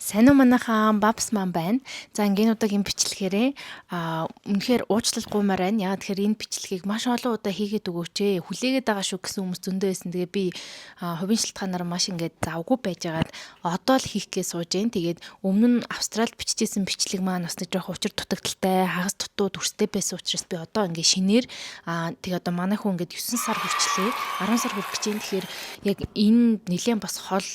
Сайн уу, манайхаан, Бабс маань байна. За, ингээд удаагийн бичлэгээрээ үнэхээр уучлал гуймаар байна. Яагаад тэгэхээр энэ бичлэгийг маш олон удаа хийгээд өгөөч ээ. Хүлээгээд байгаа шүү гэсэн хүмүүс зөндөө байсан. Тэгээ би хувийн шалтгаанаар маш ингээд завгүй байжгаад одоо л хийх гээ сууж гин. Тэгээд өмнө нь Австралид бичижсэн бичлэг маань бас нэг жоох учир дутагдалтай, хагас дутуу дүрстэй байсан учраас би одоо ингээд шинээр тэгээ одоо манай хүн ингээд 9 сар хүрчлээ. 10 сар хүрэх гэж байна. Тэгэхээр яг энэ нэлээд бас хол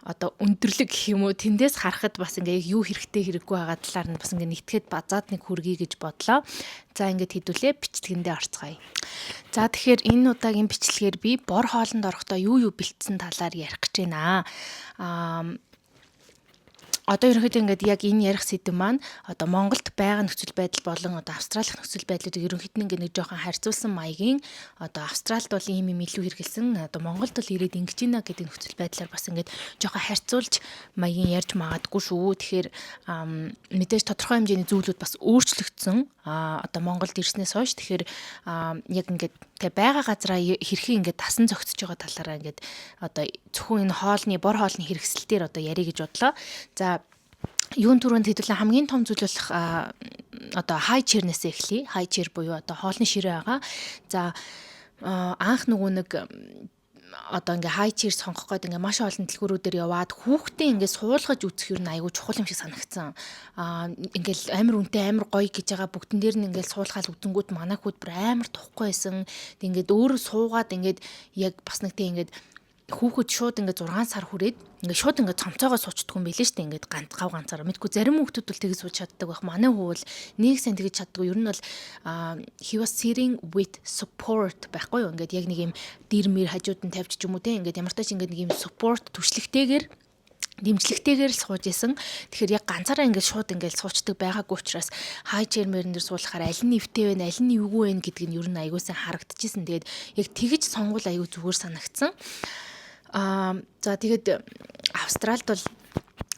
одоо өндөрлөг гэх юм уу, тэндээс харахад бас ингээ яг юу хэрэгтэй, хэрэггүй байгаа талаар нь бас ингээ нэгтгэхэд базаад нэг хүргэе гэж бодлоо. За, ингээд хэдүүлээ бичлэгэндээ орцгоё. За, тэгэхээр энэ удаагийн бичлэгээр би бор хоолнд орохдоо юу юу бэлтсэн талаар ярих гэж байна. Одоо ерөнхийдөө ингээд яг энэ ярих сэдэв маань одоо Монголд байгаа нөхцөл байдал болон одоо Австралих нөхцөл байдлуудыг ерөнхийдөө ингээд нэг жоохон харьцуулсан маягийн, одоо Австралид бол ийм юм илүү хэрэгэлсэн, одоо Монголд бол ирээд ингэж ийна гэдэг нөхцөл байдлаар бас ингээд жоохон харьцуулж маягийн ярьж магадгүй шүү. Тэгэхээр мэдээж тодорхой хэмжээний зүйлүүд бас өөрчлөгдсөн. Одоо Монголд ирснээс хойш, тэгэхээр яг ингээд тэг байгаа газараа хэрхэн ингээд дасан зохицож байгаа талаараа ингээд одоо зөвхөн энэ хоолны, бор хоолны хэрэгсэл дээр одоо ярих гэж бодлоо. За, юун түрүүнд хэдүүлээ хамгийн том зүйл болох одоо high chair нээс эхлэе. High chair буюу одоо хоолны ширээ байгаа. За, анх нөгөө нэг одоо ингээ high chair сонгох гээд ингээ маш олон дэлгүүрүүдээр яваад хүүхдээ ингээ суулгаж үзэх юу нь айгүй чухал юм шиг санагдсан. Ингээл амар үнэтэй, амар гоё гэж байгаа бүгдэн дээр нь ингээл суулгаал үзэнгүүт манай хүүд бүр амар тухгүй байсан. Тэг ингээд өөрөө суугаад ингээд яг бас нэг тийм ингээд хүүхэд шууд ингээд 6 сар хүрээд ингээд шууд ингээд цомцоогоо суучдаг юм билээ шүү дээ, ингээд ганц гав ганцаараа. Мэдгүй, зарим хүүхдүүд бол тэгж сууж чаддаг байх. Манай хүү бол нэг сайн тэгж чаддаггүй. Ер нь бол he was sitting with support байхгүй юу? Ингээд яг нэг юм дэр мэр хажууд нь тавьчих юм уу те, ингээд ямар ч тач ингээд нэг юм support, түшлэгтэйгээр, дэмжлэгтэйгээр л сууж исэн. Тэгэхээр яг ганцаараа ингээд шууд ингээд суучдаг байгаагүй учраас high chair мэрэн дээр суулгахаар аль нь эвтэй вэ, аль нь эвгүй вэ гэдг нь ер нь аягүй сайн харагдчихсэн. Тэгээд яг тэгж сонгуул аягүй зүгээр санагдсан. За, тэгээд Австралид бол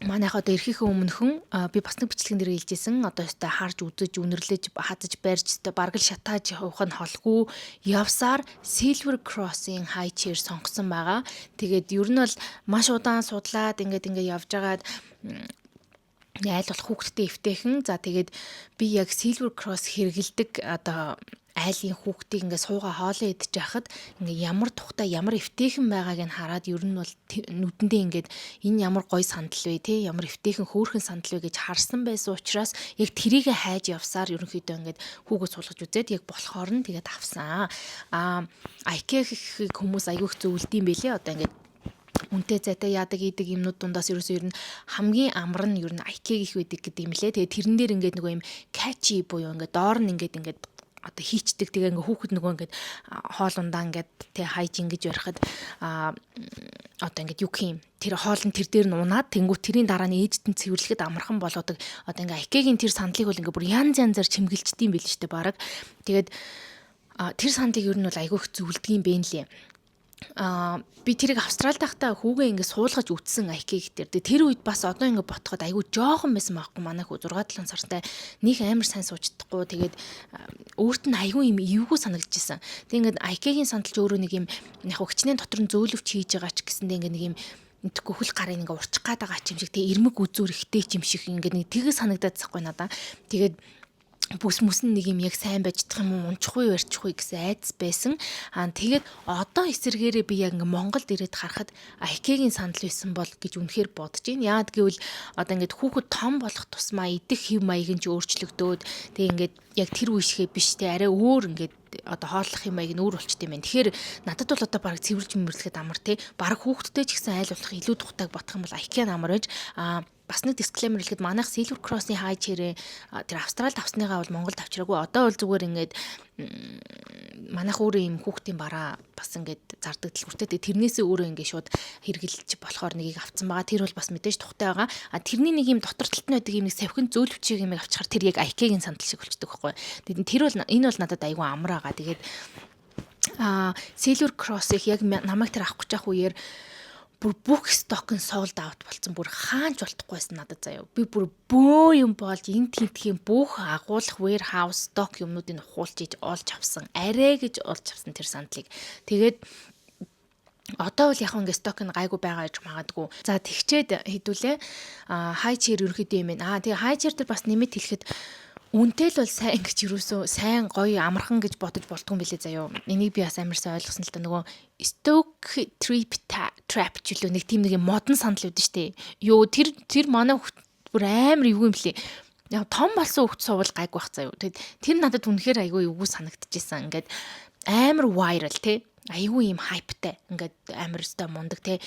манайх одоо ирэхийнхээ өмнөхөн би бас нэг бичлэгэн дээр хэлжсэн. Одоо өстой харж үзэж, үнэрлэж, хазаж барьж, өстой бараг л шатааж явах нь холгүй явсаар Silver Cross-ын high chair сонгосон байгаа. Тэгээд ер нь бол маш удаан судлаад ингээд ингээд явж байгаад айл болох хүүхдтэй эвтэйхэн. За, тэгээд би яг Silver Cross хэрэгэлдэг одоо айлын хүүхдийг ингээ суугаа хоолоо идэж байхад ингээ ямар тухтай, ямар эвтэйхэн байгааг нь хараад ер нь бол нүдэндээ ингээд энэ ямар гоё сандал вэ те, ямар эвтэйхэн, хөөрхөн сандал вэ гэж харсан байсан учраас яг тэрийг хайж явсаар ерөнхийдөө ингээд хүүгөө суулгаж үзээд яг болохоор нь тэгээд авсан. IKEA-г хүмүүс аягүй их зөвлөд юм бэлээ. Одоо ингээд үнэтэй зайтай яадаг идэг юмнууд дундаас ерөөсөө ер нь хамгийн амар нь ер нь IKEA гэх байдаг гэдэг юм лээ. Тэгээ тэрэн дээр ингээд нөгөө юм catchy буюу ингээд доор нь ингээд ингээд одоо хийчдэг. Тэгээ ингээ хүүхэд нөгөө ингээд хоол ундаа ингээд тэг хайж ингэж ярихад одоо ингээд юу гэх юм, тэр хоол нь тэр дээр нь унаад, тэнгуү тэрийн дараа нь ээжд нь цэвэрлэхэд амархан болгодог. Одоо ингээ IKEA-гийн тэр сандлыг бол ингээ бүр янз янзаар чимгэлчдэм байл шүү дээ бараг. Тэгээд тэр сандлыг ер нь бол айгүй их зөвлөдөг юм бэ лээ. Би тэрийг Австралид байхдаа хүүгээ ингээ суулгаж үтсэн IKEA дээр. Тэгээ тэр үед бас одоо ингээ ботход айгүй жоохон байсан байхгүй, манай хүү 6 7 сартай, нэг амар сайн сууж чадахгүй. Тэгээд өөрт нь айгүй юм эвгүй санагдчихсан. Тэгээ ингээд IKEA-гийн сандал ч өөрөө нэг юм яг хичнээн дотор нь зөөлөвч хийж байгаа ч гэсэндээ ингээ нэг юм мэдхгүй хөл гарын ингээ урчих гад байгаа ч юм шиг, тэгээ ирмэг үзүүр ихтэй ч юм шиг ингээ нэг тэгээ санагдаад захгүй надаа. Тэгээд бүс мүс нь нэг юм яг сайн байж чадах юм уу, унчихгүй, барьчихгүй гэсэн айдас байсан. Тэгээд одоо эсэргээрээ би яг ингээ Монголд ирээд харахад IKEA-гийн сандал байсан бол гэж үнэхээр бодож байна. Яагаад гэвэл одоо ингээд хүүхэд том болох тусмаа идэх хэв маяг нь ч өөрчлөгдөөд, тэгээ ингээд яг тэр үе шигэ биш те, арай өөр ингээд одоо хооллох юм маяг нь өөр болчт юм байна. Тэгэхээр надад бол одоо бараг цэвэрлж мөрлөхэд амар те. Бараг хүүхэдтэй ч гэсэн айл болох илүү тухтайг бодох юм бол IKEA амар байж. Бас нэг disclaimer хэлэхэд манайх Silver Cross-ын high chair тэр Австралид авсныгаа бол Монголд авчираагүй. Одоо бол зүгээр ингээд манайх өөрөө юм хүүхдийн бараа бас ингээд зардаг дэлгүүртэй. Тэгээ тэрнээсээ өөрөө ингээд шууд хэрэгжилж болохоор нэгийг авцсан байгаа. Тэр бол бас мэдээж тухтай байгаа. А тэрний нэг юм дотор талд нь байдаг юм нэг савхин зөөлөвчийг юм авчихаар тэр яг IKEA-гийн сандал шиг болчдөг байхгүй. Тэгээд тэр бол энэ бол надад айгүй амар байгаа. Тэгээд Silver Cross-ыг яг намайг тэр авах гэж явах үеэр бүр бүх stock нь sold out болцсон. Бүр хаанч болтохгүй байсан надад заяа. Би бүр бөө юм болж энэ тентхийн бүх агуулах warehouse stock юмнуудыг ухуулж иж олж авсан. Арай гэж олж авсан тэр сандлыг. Тэгээд Одоо бол яг ингээ stock нь гайгүй байгаа гэж магадгүй. За, тэгчээд хэдүүлээ high chair ерөнхийдөө юм байна. Тэгээ high chair дээр бас нэмэт хэлэхэд үнэтэй л бол сайн гэж, юусоо сайн, гоё, амархан гэж бодож болдгоо юм билээ заяо. Энийг би бас амар сайн ойлгосон л да. Нөгөө Stokke Tripp Trapp ч үлээ нэг тийм нэг юм модон сандал үүдэн штэ. Йоо, тэр тэр манай бүр амар эвгүй юм билээ. Яг том болсон хөвгт суувал гайгүй бах заяо. Тэгэд тэр надад үнэхээр айгүй эвгүй санагдчихсан. Ингээд амар viral те, айгүй юм hype тай, ингээд амар өстой мундаг те,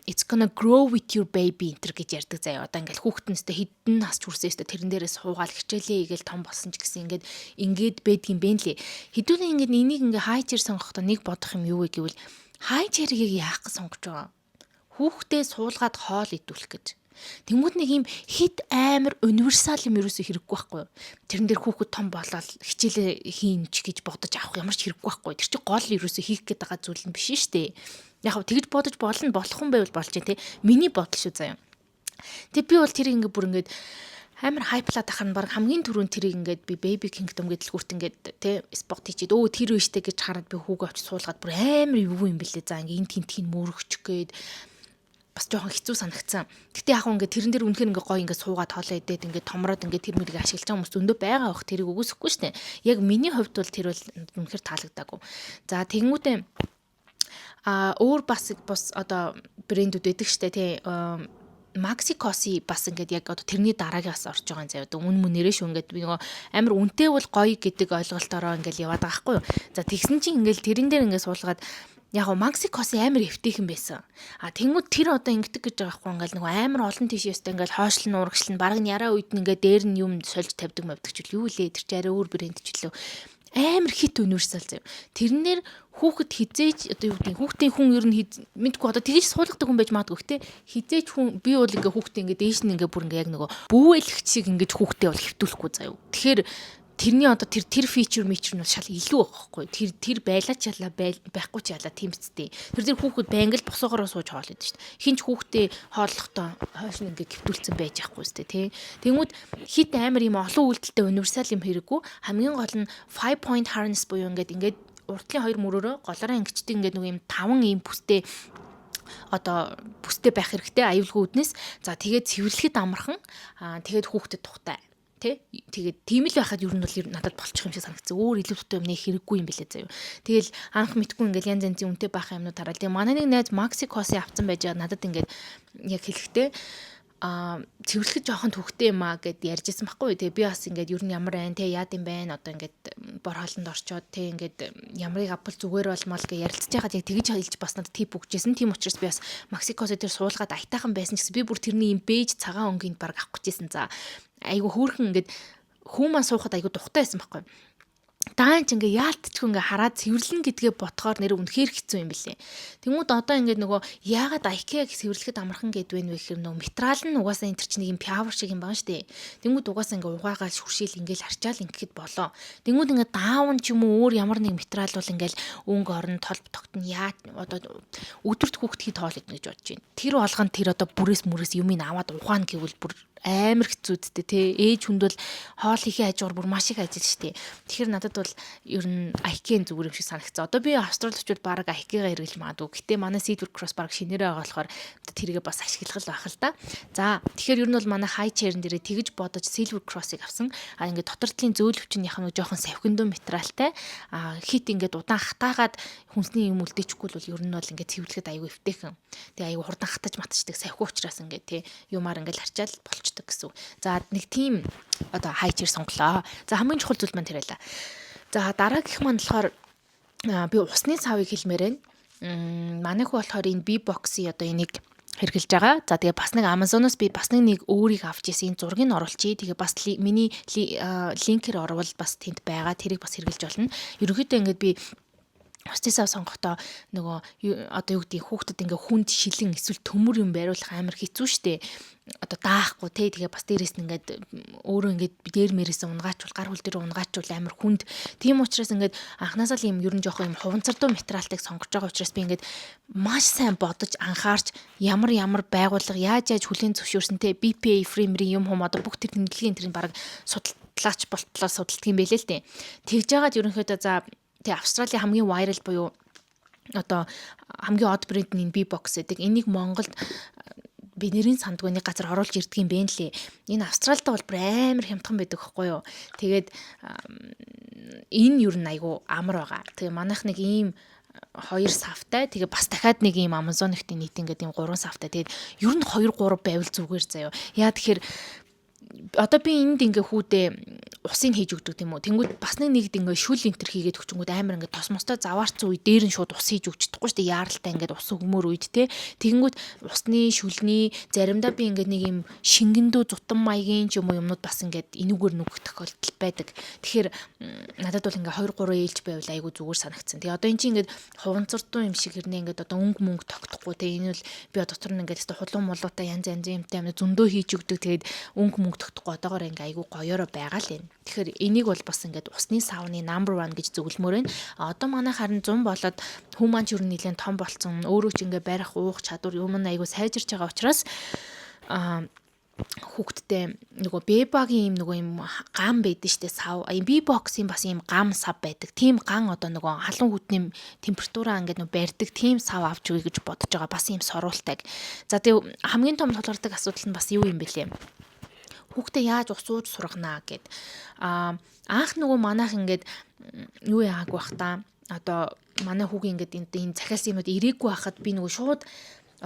"It's gonna grow with your baby" энтер гэж ярьдаг заяа. Одоо ингээд хүүхэд нь өстой хэдэн нас ч хүрсэн өстой тэрэн дээрээ суугаал хичээлээ хийгээл том болсон ч гэсэн ингээд ингээд байдгийн бэ лээ. Хэдүүлээ ингээд энийг ингээд high chair сонгохдоо нэг бодох юм юу вэ гэвэл high chair-ыг яах гэж сонгож байгаа? Хүүхдээ суулгаад хоол идүүлэх гэж. Тэнгүүд нэг юм хит амар universal юм ерөөсөө хэрэггүй байхгүй юу? Тэрэн дээр хүүхэд том болоод хичээлээ хийн ч гэж бодож авах ямар ч хэрэггүй байхгүй юу? Тэр чинь гол ерөөсөө хийх гээд байгаа зүйл нь биш шүү дээ. Яг хав тэгж бодож болно, болох юм байвал болж байна те. Миний бодол шүү заяа. Тэг би бол тэрийг ингээ бүр ингээд амар hype лаад ахаар нь баг хамгийн түрүүнд тэрийг ингээд би Baby Kingdom гэдэг дэлгүүрт ингээд те spot хийчихэд, өө, тэр үштэй гэж хараад би хүүгээ очиж суулгаад бүр амар эвгүй юм бэлээ. За, ингээ эн тентхийн мөрөгч гээд бас жоохон хэцүү санагдсан. Гэтэ яг ингээд тэрэн дээр үнэхээр ингээ гоё ингээ суугаад хоолоо идээд, ингээ томроод, ингээ тэр мэрийг ашиглаж байгаа хүмүүс зөндөө байгаа бах, тэрийг үгүйсэхгүй шүү дээ. Яг миний хувьд бол тэр бол үнэхээр таалагдаагүй. За, тэгэнгүүтээ өөр бас бас одоо брэндүүд байдаг штэ тий. Maxi Cosi бас ингээд яг одоо тэрний дараагаас орж байгаа юм заяа. Одоо үн мөнээрээ шүү, ингээд би нөгөө амар үнэтэй бол гоё гэдэг ойлголтоороо ингээд яваад байгаа байхгүй юу. За, тэгсэн чинь ингээд тэрэн дээр ингээд суулгаад яг го Maxi Cosi амар эвтэйхэн байсан. А тэнгууд тэр одоо ингэдэг гэж байгаа байхгүй, ингээл нөгөө амар олон тийш өстэй ингээл хойшлон урагшлан баг нь яраа үед нь ингээд дээр нь юм сольж тавьдаг мавдаг ч юу лээ, тэр чи арай өөр брэнд ч лөө, амар хит universal заяа. Тэрнээр хүүхэд хизээж, одоо юу гэдэг, хүүхдийн хүн ер нь мэдгүй, одоо тэгж суулгадаг хүн байж магадгүй, те, хизээж хүн би бол ингээ хүүхдээ ингээ дээш нь ингээ бүр ингээ яг нөгөө бүүэлэгч шиг ингээ хүүхдээ бол хэвтүүлэхгүй заяа. Тэгэхээр тэрний одоо тэр тэр feature мичер нь бол шал илүү байх байхгүй. Тэр тэр байлаа ч ялаа, байхгүй ч ялаа, тийм үстэй. Тэр тэр хүүхэд байнга л босоогороо сууж хоол идэв шүү дээ. Хинч хүүхдээ хооллохдоо хойш нь ингээ гівтүүлсэн байж яахгүй үстэй тий. Тэнгүүд хит амар юм олон үйлдэлтэй universal юм хэрэггүй. Хамгийн гол нь 5 point harness буюу ингээд ингээд уртлын хоёр мөрөөрөө голоороо ингэчдэг, ингээд нэг юм таван ийм бүстэй, одоо бүстэй байх хэрэгтэй аюулгүй үднэс. За, тэгээд цэвэрлэхэд амархан, тэгээд хүүхдэд тухтай тий. Тэгээд тийм л байхад ер нь бол надад болчих юм шиг санагдсан. Өөр илүү дутуу юм нэг хэрэггүй юм билээ заяа. Тэгэл анх мэдгүй ингээл янз янзын үнэтэй баах юмнууд хараад. Тэгээ манай нэг найз Maxi Cosi авцсан байж байгаа, надад ингээд яг хэлэхдээ цэвэрлэхэд жоохон төвхтэй юм а гэд ярьжсэн байхгүй. Тэгээ би бас ингээд ер нь ямар байна те, яад юм байна, одоо ингээд бор хоолнд орчоод те, ингээд ямрыг авбал зүгээр болмол гэж ярилцж байхад яг тэгж хэлж бас надад tip өгчээсэн. Тийм учраас би бас Maxi Cosi дээр суулгаад аятайхан байсан гэсэн би бүр тэрний юм бэж цагаан өнгийг баг авах гэжсэн. За, айгу хөөрхөн ингээд хүмүүс суухад айгу тухтай байсан байхгүй. Даанч ингээ яалтчгүй ингээ хараад цэвэрлэн гэдгээ ботхоор нэр үнэхээр хэцүү юм билээ. Тэнгүүд одоо ингээд нөгөө яагаад IKEA цэвэрлэхэд амархан гэд вэ гэхээр нөгөө материал нь угаасаа энэ төр чинь нэг юм пиавр шиг юм байгаа шүү дээ. Тэнгүүд угаасаа ингээ угаагаал шүршээл ингээл харчаал ингэхэд болоо. Тэнгүүд ингээ даавн ч юм уу, өөр ямар нэг материал бол ингээл өнгө орон толб тогтно, яа, одоо өдөрт хүүхэд хит хоол идэнэ гэж бодож байна. Тэр болгонд тэр одоо бүрээс мүрээс юмыг аваад угаана гэвэл бүр амар хэцүүдтэй тий. Ээж хүнд бол хоол хийхээ хажуугаар бүр маш их ажил штэ. Тэгэхээр надад бол ер нь IKEA зүгээр юм шиг санагцсан. Одоо би Австрали очивол баг IKEA-га хэрэглэж магадгүй. Гэтэ манай Silver Cross баг шинээрээ байгаа болохоор тэрийгэ бас ашиглах л байх л та. За, тэгэхээр ер нь бол манай high chair-н дээрээ тэгж бодож Silver Cross-ыг авсан. А ингээд дотор талын зөөлөвч нь яг нэг жоохон савхиндуу материалтай. А хит ингээд удаан хатаагаад хүнсний юм үлдээчихгүй бол ер нь бол ингээд цэвэрлэхэд аюу эвтэйхэн. Тэгээ аюу хурдан хатаж матчдаг савхи учраас ингээд тий юмар ингээд харчаал болчдөг гэсэн үг. За, нэг тийм одоо high chair сонголоо. За, хамгийн чухал зүйл маань тэр байлаа. За, дараагийнх маань болохоор би усны савыг хэлмээр байна. Манай хүү болохоор энэ B-box-ийн одоо энийг хэрэглэж байгаа. За, тэгээ бас нэг Amazon-оос би бас нэг нэг өөрийг авч ирсэн, энэ зургийг оруулчихъя. Тэгээ бас миний линкээр орвол бас тэнд байгаа. Тэрийг бас хэрэглэж болно. Ерөнхийдөө ингээд би усны сав сонгохдоо нөгөө одоо юу гэдгийг, хүүхдэд ингээ хүнд шилэн эсвэл төмөр юм бариулах амар хэцүү шттэ, одоо даахгүй те. Тэгээ бас дээрэс нь ингээд өөрөө ингээд дээр мэрээс унгаачвал, гар хүл дээр унгаачвал амар хүнд. Тийм учраас ингээд анханасаа л юм ер нь жоохон юм хуванцардуу материалтыг сонгож байгаа учраас би ингээд маш сайн бодож анхаарч, ямар ямар байгууллага яаж яаж хүлээн зөвшөөрсөн те, BPA free мэрийн юм хум, одоо бүх тэр тэмдэглэгийн тэрийг баг судалтлаач болтлоо судалдаг юм байлээ л те. Тэгж жагаад ерөнхийдөө, за, тэгээ Австралийн хамгийн viral буюу Одоо хамгийн од брэнд нь энэ Bebox гэдэг. Энийг Монголд би нэрийн сандгүй нэг газар оруулж ирдэг юм бэ лээ. Энэ Австралид бол бүр амар хямдхан байдаг хгүй юу. Тэгээд энэ юу н айгу амар байгаа. Тэгээ манайх нэг ийм хоёр савтай. Тэгээ бас дахиад нэг ийм Amazon-ын нийт ингээд ийм гурван савтай. Тэгээд ер нь 2 3 байвал зүгээр заяо. Яа, тэгэхээр одоо би энд ингээ хүүдээ усыг хийж өгдөг, тийм үү. Тэнгүүд бас нэг нэгд ингээ шүл энтер хийгээд өгчөнгүүд амар ингээ тос мостой заваарцсан үе дээр нь шууд ус хийж өгч чадахгүй шүү дээ. Яаралтай ингээд ус өгмөр үед те. Тэнгүүд усны шүлний заримдаа би ингээд нэг юм шингэндүү зутан маягийн ч юм уу юмнууд бас ингээд энүүгээр нүгэх тохиолдол байдаг. Тэгэхээр надад бол ингээ 2 3 ээлж байвал айгүй зүгээр санагдсан. Тэгээ одоо эн чинь ингээд хуванцардуу юм шиг хэрнээ ингээд одоо өнгө мөнгө тогтохгүй те. Энэ бол би дотор нь ингээд өстө хулуун мулуутай янз янзын юмтай юм зөндөө хийж өгдөг. Тэгээд өнгө мөнгө тогтохгүй одоогоор ингээ айгүй гоёороо байгаа л юм. Тэгэхээр энийг бол бас ингээд усны савны number 1 гэж зөвлөмөр байна. А одоо манай харин 100 болоод хүн маань ч ер нь нэлээд том болцсон. Өөрөө ч ингээ барих, уух чадвар юм нь айгүй сайжирч байгаа учраас хүүхдтэй нөгөө Beba-гийн юм нөгөө юм гам байдаг штэ, сав. Ийм Bebox-ийн бас ийм гам сав байдаг. Тийм ган одоо нөгөө халуун хүтний температураа ингээд нөгөө барьдаг тийм сав авч өгье гэж бодож байгаа. Бас ийм соруултайг. За, тэгээ хамгийн том тулгардаг асуудал нь бас юу юм бэлээ? Хүүхдээ яаж ус ууж сурганаа гэд. А анх нөгөө манайх ингээд юу яагааг бах та, одоо манай хүүгийн ингээд энэ захиалсан юмуд ирээгүй байхад би нөгөө шууд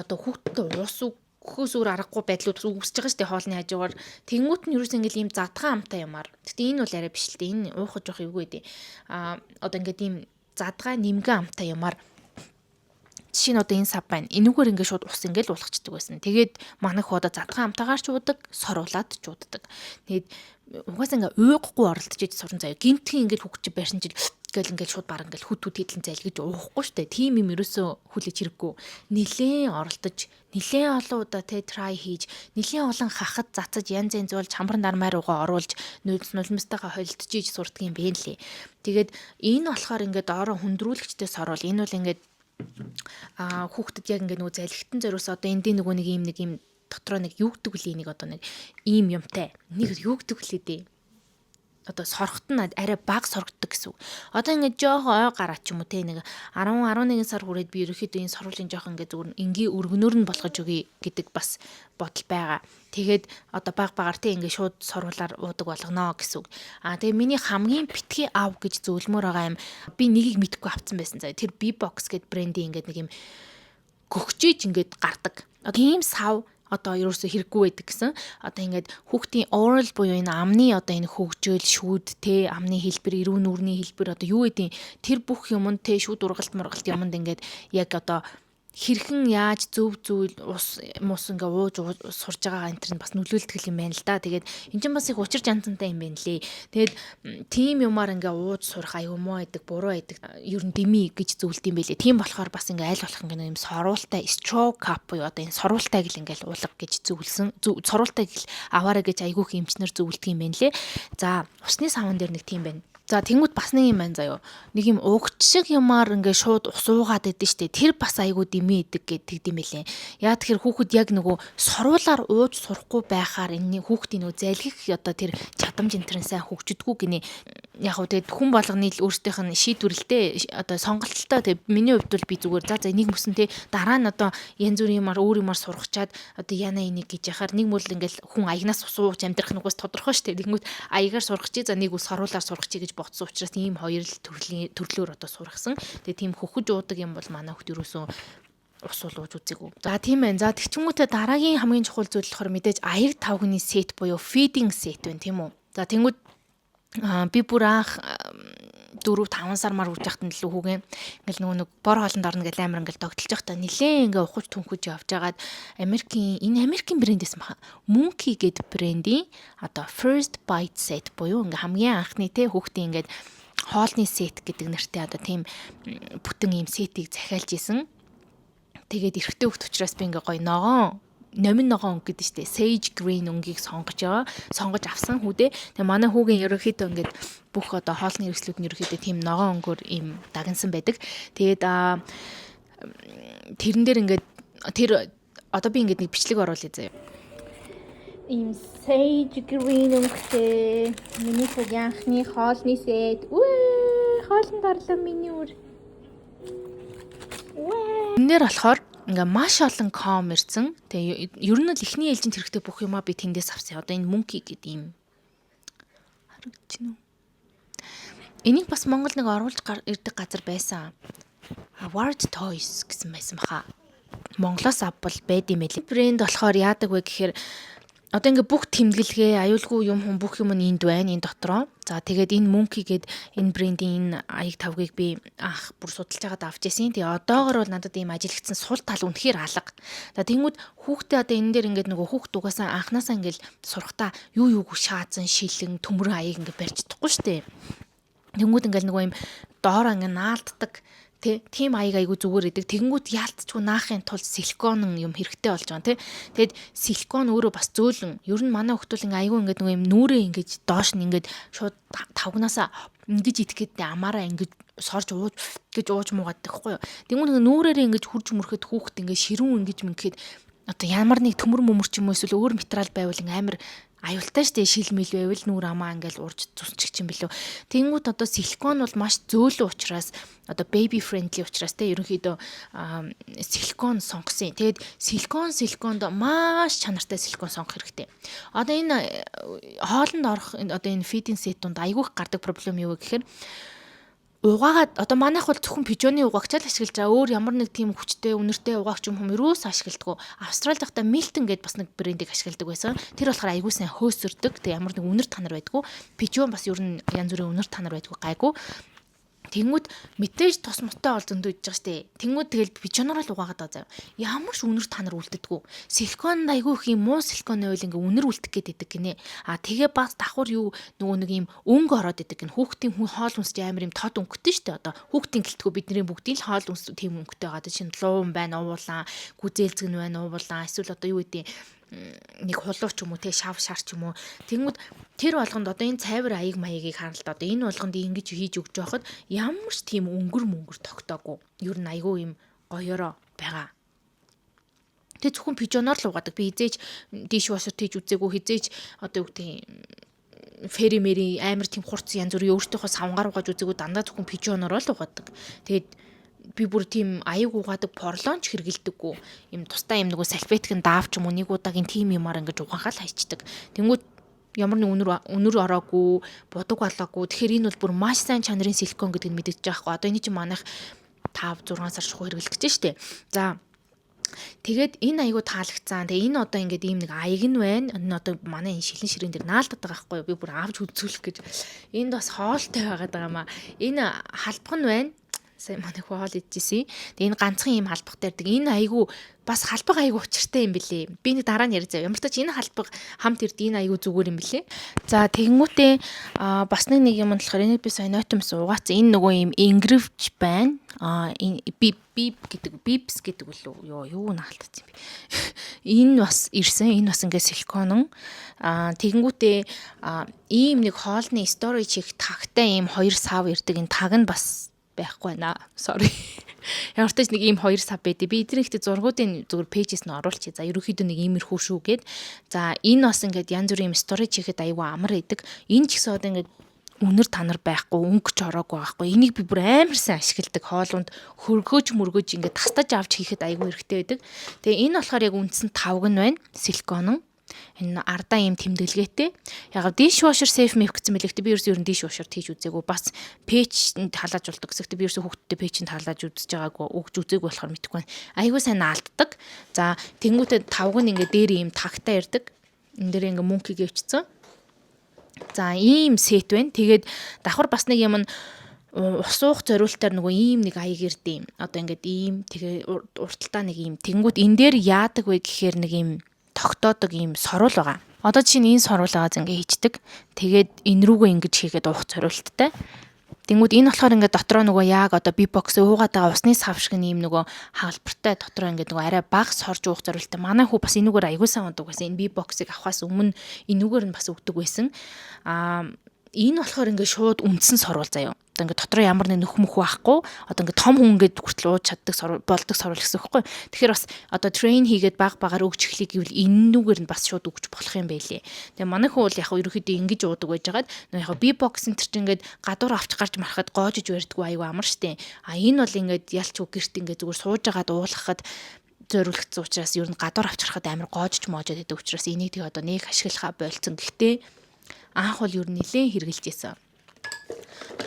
одоо хүүхдтэй ус өгөхөөс өөр аргагүй байдлууд үүсэж байгаа шүү дээ хоолны хажуугаар. Тэнгүүт нь ерөөс ингээл ийм задгаан амтай юмар. Гэтэ энэ бол арай биш л дээ. Энэ уухаж жоох эвгүй дээ. А одоо ингээд ийм задгаа нэмгэн амтай юмар, жишээ нь одоо энэ сав байна. Энүүгээр ингээд шууд ус ингээд уулгачдаг байсан. Тэгээд манайх одоо задгаан амтаагаар ч уудаг, соруулаад ч уудаг. Тэгээд угаасаа ингээ уугахгүй оролдож иж суран заяа. Гинтхэн ингээд хүүхд чи барьсан чил гэл ингээл шууд баг ингээл хүт хүт хэдлэн залгиж уухгүй штэ. Тийм юм ерөөсөө хүлээж хэрэггүй. Нилээн оролдож, нилээн олон удаа те try хийж, нилээн олон хахад зацаж, янз янз бол чамбар нармай руугаа оруулж, нулимстайгаа холилдож иж сурдаг юм бэ лээ. Тэгээд энэ болохоор ингээд доороо хүндрүүлэгчтэй сорвол энэ бол ингээд хүүхдэд яг ингээд нөгөө залхитан зориулсан одоо эндийн нөгөө нэг юм нэг юм дотроо нэг юу гэдэг лээ, нэг одоо нэг ийм юмтай нэг юу гэдэг лээ дээ, одоо сорхот нь арай бага соргоддог гэсэн үг. Одоо ингээд жоохон ой гараа ч юм уу те, нэг 10 11 сар хүрээд би ерөөхдөө энэ соруулын жоохон ингээд зүгээр энгийн өргөнөөр нь болгож өгье гэдэг бас бодол байгаа. Тэгээд одоо баг багаар те ингээд шууд соруулаар уудаг болгоно гэсэн үг. Аа, тэгээ миний хамгийн битгий ав гэж зөвлөмөр байгаа юм, би нэгийг мэдхгүй авцсан байсан заяа. Тэр Bebox гэд брендийн ингээд нэг юм гөгчиж ингээд гардаг. Тийм сав одоо ерөөсө хэрэггүй байдаг гэсэн. Одоо ингээд хүүхдийн oral буюу энэ амны одоо энэ хөгжөөл, шүүд те, амны хэлбэр, эрүү нүрний хэлбэр, одоо юу гэдэг тэр бүх юмд те, шүүд ургалт мургалт юмд ингээд яг одоо хэрхэн яаж зөв зүйл ус мус ингээ ууж сурж байгаа энэ төр нь бас нөлөөлдөг юм байна л да. Тэгээд эн чинь бас их учир жанцантай юм байна лээ. Тэгээд тийм юмар ингээ ууж сурах аюу муу байдаг, буруу байдаг. Ер нь дими гэж зөвлөд юм байлээ. Тийм болохоор бас ингээ аль болох ингээ юм соруултай straw cup буюу одоо энэ соруултай гэл ингээл уулга гэж зөвлөсөн. Соруултай гэл аваарай гэж айгүйх эмчнэр зөвлөдөг юм байна лээ. За, усны саван дээр нэг тийм байна. За, тэнгууд бас нэг юм байна заяо. Нэг юм угч шиг юмар ингээ шууд ус уугаад байдсан штэ. Тэр бас айгуу дими идэг гэдэг юм байлээ. Яа, тэгэхээр хүүхэд яг нөгөө соруулаар ууж сурахгүй байхаар энэ хүүхдийн нөгөө залгих одоо тэр чадамж энэ төр сайн хөгждөггүй гинэ. Яг уу тэгээд хүн болгоны л өөрсдийнх нь шийдвэрлэлтэй, одоо сонголтолтой. Тэгээд миний хувьд бол би зүгээр за нэг мөсөн те, дараа нь одоо янз бүрийн юмар өөр юмар сургачаад одоо яна энийг гэж яхаар нэг мөл ингээл хүн аягнаас ус ууж амьдрах нүгээс тодорхой штэ. Тэнгүүт аягаар сургачий, за нэг үл соруулаар сургачий гэж бодсон учраас ийм хоёр л төрлийн төрлөөр одоо сургасан. Тэгээ тийм хөхөж уудаг юм бол манай хүүхд ерөөсөө ус ууж үзээгүй. За, тийм байна. За, тэгчингүүтээ дараагийн хамгийн чухал зүйл болохоор мэдээж аяг тавгны set буюу feeding set байна, тийм үү. За, тэнгүүд би бүр анх 4 5 сар мар үрж яхад нь л хүүгээ ингээл нөгөө нэг бор хоолнд орно гэл амар ингээл догтлож явахдаа нилээн ингээ ухаж түнхэж явж хагаад Америкийн, энэ Америкийн брэнд байсан баха. Monkey гэд брендийн одоо first bite set буюу ингээ хамгийн анхны те хүүхдийн ингээд хоолны set гэдэг нэртэй одоо тийм бүтэн ийм set ийг захиалж исэн. Тэгээд эрэгтэй хүүхд учраас би ингээ гоё ногоон номин ногоон өнгө гэдэг штэ. Sage green өнгийг сонгож яваа. Сонгож авсан хүүдээ. Тэгээ манай хүүгийн ерөнхийдөө ингээд бүх одоо хоолны хэрэгслүүд нь ерөнхийдөө тийм ногоон өнгөөр ийм дагнсан байдаг. Тэгээд тэрэн дээр ингээд тэр одоо би ингээд нэг бичлэг оруулъя заяа. Ийм sage green өнгөтэй миний хүүгийн анхны хоолны set. Үе, хоолнд орлоо миний үр. Тэрэн дээр болохоор ингээ маш олон com ирсэн. Тэгээ ер нь л эхний ээлжинд хэрэгтэй бүх юмаа би тэндээс авсан. Одоо энэ Monkey гэдэг юм харагдаж байна уу? Энийг бас Монгол нэг оруулж ирдэг газар байсан. Ward Toys гэсэн байсан баха. Монголоос авбал байд юм байли. Брэнд болохоор яадаг вэ гэхээр одоо ингээ бүх тэмдэглэгээ, аюулгүй юм хүн бүх юм нь энд байна, энэ дотроо. За, тэгээд энэ Monkey гээд энэ брендийн энэ аяг тавгийг би анх бүр судалж байгаад авч ирсэн. Тэгээ одоогор бол надад ийм ажиллагдсан сул тал үнэхээр алга. За, тэнгүүд хүүхдээ одоо энэ дээр ингээд нөгөө хүүхд угаасаа анханасаа ингээд сурахтаа юу юуг шаазан, шилэн, төмөрөн аяг ингээд барьж чадахгүй штэ. Тэнгүүд ингээд нөгөө юм доороо ингээд наалддаг тийм аяг айгу зүгээр идэг. Тэгэнгүүт яалтчгүй наахын тулд силикон юм хэрэгтэй болж байгаа, тий. Тэгэд силикон өөрөө бас зөөлөн. Ер нь манай хүмүүс ингээ айгу ингээд нөгөө юм нүрээ ингэж доош нь ингээд шууд тавгнаасаа ингэж идэх гээд амаараа ингэж сорж ууж гэж ууж муугаад байхгүй юу. Тэнгүүт ингээ нүрээрээ ингэж хурж мөрөхөд хүүхэд ингээ ширүүн ингэж мингэхэд одоо ямар нэг төмөр мөмөр ч юм уу, эсвэл өөр материал байвал ингээ амар аюултай штэ. Шил мэл байвал нүүр амаа ингээл урж зүсчих юм билүү. Тэнгүүт одоо силикон бол маш зөөлөн учраас, одоо baby friendly учраас те, ерөнхийдөө силикон сонгосон. Тэгээд силиконд маш чанартай силикон сонгох хэрэгтэй. Одоо энэ хоолнд орох одоо энэ feeding set дунд айгүйх гардаг проблем юу вэ гэхээр угаагаад одоо манайх бол зөвхөн Pigeon ы угаагч л ашиглаж байгаа. Өөр ямар нэг тийм хүчтэй, үнэртэй угаагч юм хүм ерөөс ашигладаг. Австралид байхдаа Milton гэдээ бас нэг брендийг ашигладаг байсан. Тэр болохоор айгүй сайн хөөсөрдөг. Тэг ямар нэг үнэр танар байдгүй. Pigeon бас ер нь янз бүрийн үнэр танар байдгүй, гайгүй. Тэнгүүд мэдээж тус муутай бол зөндөө идэж байгаа штэ. Тэнгүүд тэгэл Pigeon оор л угаагаад байгаа заяа. Ямар ч үнэр танар үлддэггүй. Силиконд айгүй их юм муу силикон байвал ингээ үнэр үлдэх гээд идэг гинэ. А тэгээ бас давхар юу нөгөө нэг юм өнгө ороод идэг гин. Хүүхдийн хүн хоол хүнс амар юм тод өнгөтэй штэ. Одоо хүүхдийн гэлтгүү, бидний бүгдийн л хоол хүнс тийм өнгөтэй байгаа. Чинь луун байна, уулаан, гүзээлзгэн байна, уулаан. Эсвэл одоо юу гэдэг нэг хулуу ч юм уу те, шав шар ч юм уу. Тэнгүүд тэр болгонд одоо энэ цайвар аяг маягийг харалт одоо энэ болгонд ингэж хийж өгч байхад ямар ч тийм өнгөр мөнгөр тогтоогүй. Ер нь айгүй юм гоёороо байгаа. Тэг зөвхөн Pigeon оор л угаадаг. Би хизээж dishwasher тийж үзээгүй, хизээж одоо юу гэдэг Fairy мэри амар тийм хурц янз бүрийн өөртөөхөө савнгаар угааж үзээгүй, дандаа зөвхөн Pigeon оор л угаадаг. Тэгээд би бүр тийм аяг угаадаг Porolon ч хэрэгэлдэггүй. Юм тустай юм нөгөө салфеткэн даав ч юм уу, нэг удаагийн тийм юмар ингэж угаахал хайчдаг. Тэнгүүд ямар нэг үнэр үнэр ороогүй, будаг болоогүй. Тэгэхээр энэ бол бүр маш сайн чанарын силикон гэдгийг мэдэгдэж байгаа хгүй. Одоо энэ чинь манайх 5 6 сар шахуу хэрэглэж штэ. За, тэгээд энэ айгу таалагдсан. Тэгээ энэ одоо ингээд ийм нэг аяг нь байна. Энэ одоо манай энэ шилэн ширээн дээр наалдаад байгаа байхгүй юу? Би бүр авч үзүүлэх гэж. Энд бас хоолтой байгаад байгаа маа. Энэ халбах нь байна, сая манай хүү хоол идчихсэн. Тэгээ энэ ганцхан ийм халбах дэрдэг. Энэ айгу бас халбаг айгу учиртай юм бэлээ. Би нэг дараа нь ярьж заяа. Ямар ч тач энэ халбаг хамт ирд, энэ айгу зүгээр юм бэлээ. За, тэгэнгүүтээ бас нэг нэг юм нь болохоор энийг би сая нойтомс угаацсан. Энэ нөгөө ийм ингэрвч байна. А энэ би бип гэдэг, бипс гэдэг үлээ ёо юу наалтсан юм бэ. Энэ бас ирсэн. Энэ бас ингээд силиконон. Тэгэнгүүтээ ийм нэг хоолны storage хийх тагтай ийм хоёр сав ирдэг. Энэ таг нь бас байхгүй байна. Sorry. Ямар ч тач нэг ийм хоёр сав байдیں۔ Би эдгээр ихтэй зургуудын зүгээр page ээс нь оруулчих. За, ерөнхийдөө нэг иймэрхүү шүү гэд. За, энэ бас ингээд янз бүрийн юм storage хийхэд аюу амар идэг. Энэ ч гэсэн одоо ингээд үнэр танар байхгүй, өнгө ч ороогүй байхгүй. Энийг би бүр амар сайн ашигладаг. Хоолунд хөргөөж мөргөөж ингээд тастаж авч хийхэд айгүй хэрэгтэй байдаг. Тэгээ энэ болохоор яг үндсэн тавг нь байна. Силикон. Энэ ардаа ийм тэмдэглэгээтэй. Яг dishwasher safe мэв гэсэн мэлэгтэй, би ерөөсөө ер нь dishwasher хийж үзээгүй. Бас печэнд халааж болдог гэсэн. Би ерөөсөө хүүхдтэй печэнд халааж үзэж байгаагүй, өгч үзээгүй болохоор мэдэхгүй байна. Айгүй сайн наалтдаг. За, тэнгуүтээ тавг нь ингээд дээр ийм тагтаа ирдэг. Энэ дээр ингээд Monkey гээвчсэн. За, ийм set байна. Тэгээд давхар бас нэг юм нь ус уух зориултаар нөгөө ийм нэг аяг ирд юм. Одоо ингээд ийм, тэгээ урталтаа нэг ийм. Тэнгүүт энэ дээр яадаг вэ гэхээр нэг ийм тогтоодог ийм соруул байгаа. Одоо жишээ нь энэ соруулаагаа ингээ хийчдэг. Тэгээд энэ рүүгээ ингэж хийгээд уух зориулттай. Тэнгүүд энэ болохоор ингээд дотроо нөгөө яг одоо би бокс уугаад байгаа усны сав шиг ийм нөгөө хагалбартай, дотроо ингээд нөгөө арай бага сорж уух зориулттай. Манай хүү бас энүүгээр аягүй сайн удаг байсан. Энэ би боксыг авахаас өмнө энүүгээр нь бас өгдөг байсан. Аа, Энэ болохоор ингээд шууд үндсэн сорвол заяа. Одоо ингээд дотор ямар нэг нөх мөх байхгүй. Одоо ингээд том хүн ингээд хүртэл ууж чаддаг болдог сорвол гэсэн үг байхгүй. Тэгэхээр бас одоо train хийгээд баг багаар өгч эхлэе гэвэл энэнүүгээр нь бас шууд өгч болох юм байлээ. Тэгээ манай хүн бол яг ерөөхдөө ингэж уудаг байжгаад яг би бокс энэ чинь ингээд гадуур авч гарч марахад гоожиж барьдгүй аюу амар штэ. А энэ бол ингээд ялч үг гэрт ингээд зүгээр сууж агаад уулгахад зориулагдсан учраас ер нь гадуур авч гарахад амар гоожж моожод байдаг учраас энийг тэгээ одоо нэг ашиглахаа болцсон. Гэхдээ анх бол ер нь нэлээд хэрэгжилж исэн.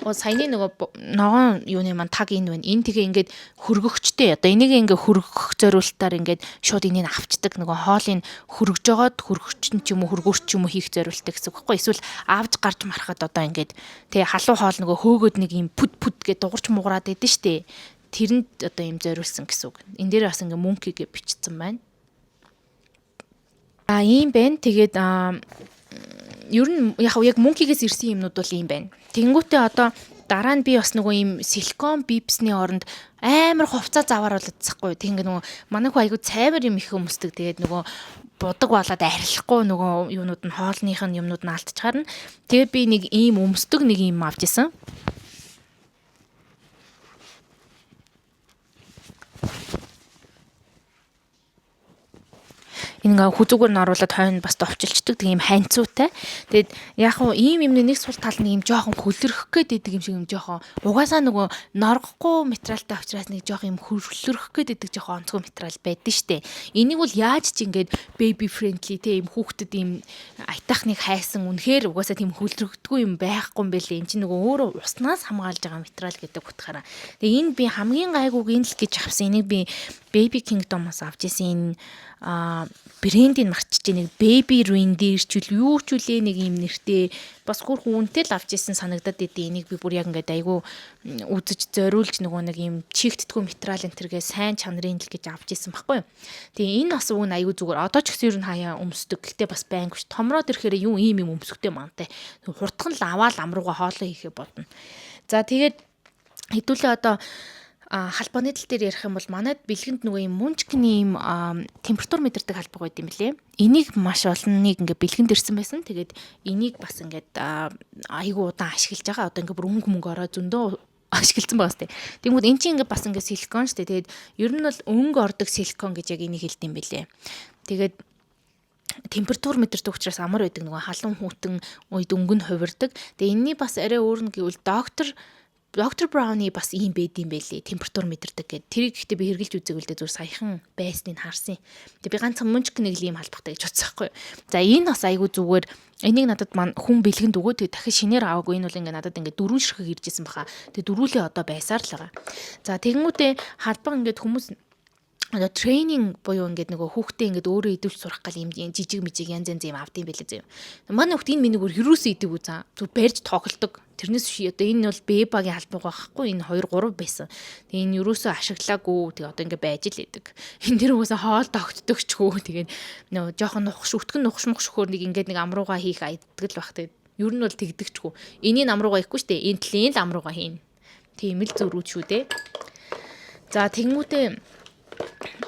Саяны нөгөө ногоон юуны маань таг энэ байна. Энэ тэгээ ингээд хөргөгчтэй. Одоо энийг ингээд хөргөх зориултаар ингээд шууд энийг авчдаг. Нөгөө хоолыг хөргөж жогоод хөргөгч нь ч юм уу хөргөөрч ч юм уу хийх зориулттай гэсэн үг байхгүй. Эсвэл авж гарч марахад одоо ингээд тэгээ халуун хоол нөгөө хөөгөөд нэг юм пүд пүд гэж дугарч муграад байдэн штэ. Тэрэнд одоо юм зориулсан гэсэн үг. Энэ дээр бас ингээд мөнки гэж бичсэн байна. А ийм байна. Тэгээд ер нь яг мөнкигээс ирсэн юмнууд бол ийм байна. Тэнгүүтээ одоо дараа нь би бас нөгөө ийм силикон бипсний оронд амар хувцас заваар болоодсахгүй. Тэг ингээ нөгөө манай хүү айгу цайвар юм их өмсдөг. Тэгээд нөгөө будаг болоод арилахгүй нөгөө юунууд нь хоолных нь юмнууд нь алдчихаар нь. Тэгээд би нэг ийм өмсдөг нэг юм авч исэн. Энэ ингээ хүзүүгээр нь оруулаад хойно бас товчилчдаг тийм ханцуутай. Тэгээд яг хуу ийм юмны нэг сул тал нь ийм жоохон хөлөрөх гээд идэг юм шиг юм жоохон угаасаа нөгөө норгохгүй материалтай учраас нэг жоохон юм хөлөрөх гээд идэг жоохон онцгой материал байдэн штэ. Энийг бол яаж ч ингээд baby friendly те ийм хүүхдэд ийм аятайхныг хайсан үнэхээр угаасаа тийм хөлөрөгдгүй юм байхгүй юм бэлээ. Энд чинь нөгөө өөрөө уснаас хамгаалж байгаа материал гэдэг утгаараа. Тэгээ энэ би хамгийн гайгүйг энэ л гэж авсан. Энийг би Baby Kingdom-оос авч исэн. Энэ брендийг марчиж нэг Baby Reindeer ч үл юу ч үлээ нэг юм нэртэй бас хөрх үнэтэй л авч исэн санагдаад идэв. Энийг би бүр яг ингээд айгүй үзэж зориулж нөгөө нэг юм чигтдгүү материал энэ төргээ сайн чанарын л гэж авч исэн байхгүй юу. Тэгээ энэ бас уг нь айгүй зүгээр. Одоо ч гэсэн ер нь хаяа өмсдөг. Гэтэ бас байнг биш. Томроод ирэхээр юу ийм юм өмсөхтэй мантай. Хурдхан л аваал амрууга хоолоо хийхэ бодно. За тэгээд хэдүүлээ одоо халбаны тал дээр ярих юм бол манайд бэлгэнд нөгөө юм мунчкны юм температур мэдэрдэг халбаг байд юм лээ. Энийг маш олонныг ингээ бэлгэнд ирсэн байсан. Тэгээд энийг бас ингээд айгүй удаан ашиглаж байгаа. Одоо ингээ бүр өнгө мөнгө ороо зөндөө ашигласан байгаа сте. Тэнгүүд эн чинь ингээ бас ингээ силикон штэ. Тэгээд ер нь бол өнгө ордог силикон гэж яг энийг хэлдэм бэлээ. Тэгээд температур мэдэрдэг учраас амар байдаг, нөгөө халуун хүйтэн үед өнгө нь хувирдаг. Тэгээ энэний бас арай өөр нь гэвэл Доктор Брауны бас ийм байд юм байлээ. Температур мэдэрдэг гэдэг. Тэрийг гэхдээ би хэрглэж үзээгүй л дээ, зүгээр саяхан байсныг харсан. Тэгээ би ганцхан мөнчк нэг л ийм халбахтай гэж бодсон байхгүй. За энэ бас айгүй зүгээр. Энийг надад ман хүн бэлгэнд өгөө. Тэгээ дахин шинээр аваагүй. Энэ бол ингээ надад ингээ дөрвөн ширхэг ирж исэн баха. Тэгээ дөрвөлээ одоо байсаар л байгаа. За тэгэнгүүтээ халбаг ингээд хүмүүс одоо training буюу ингээд нөгөө хүүхдээ ингээд өөрөө идэвч сурах гал юм жижиг мижиг янз янз юм авдсан байлээ зөө. Манай хүүхд энэ миний өөр юрөөсөө идэв үү заа. Зүг барьж тоглолдог. Тэрнээс биш одоо энэ бол Бэбагийн халбаг байхгүй, энэ 2 3 байсан. Тэгээ энэ юрөөсөө ашиглаагүй. Тэгээ одоо ингээд байж л идэг. Энэ тэр угаасаа хоол тогтдогчгүй. Тэгээд нөгөө жоохон нухш өтгөн нухш мухш хөхөр нэг ингээд нэг амрууга хийх айддаг л бах. Тэгээд ер нь бол тэгдэгчгүй. Энийг амрууга хийхгүй штэ. Энэ талын л амрууга хийнэ. Тийм л зөрүүд шүү дээ. За тэнгүүтээ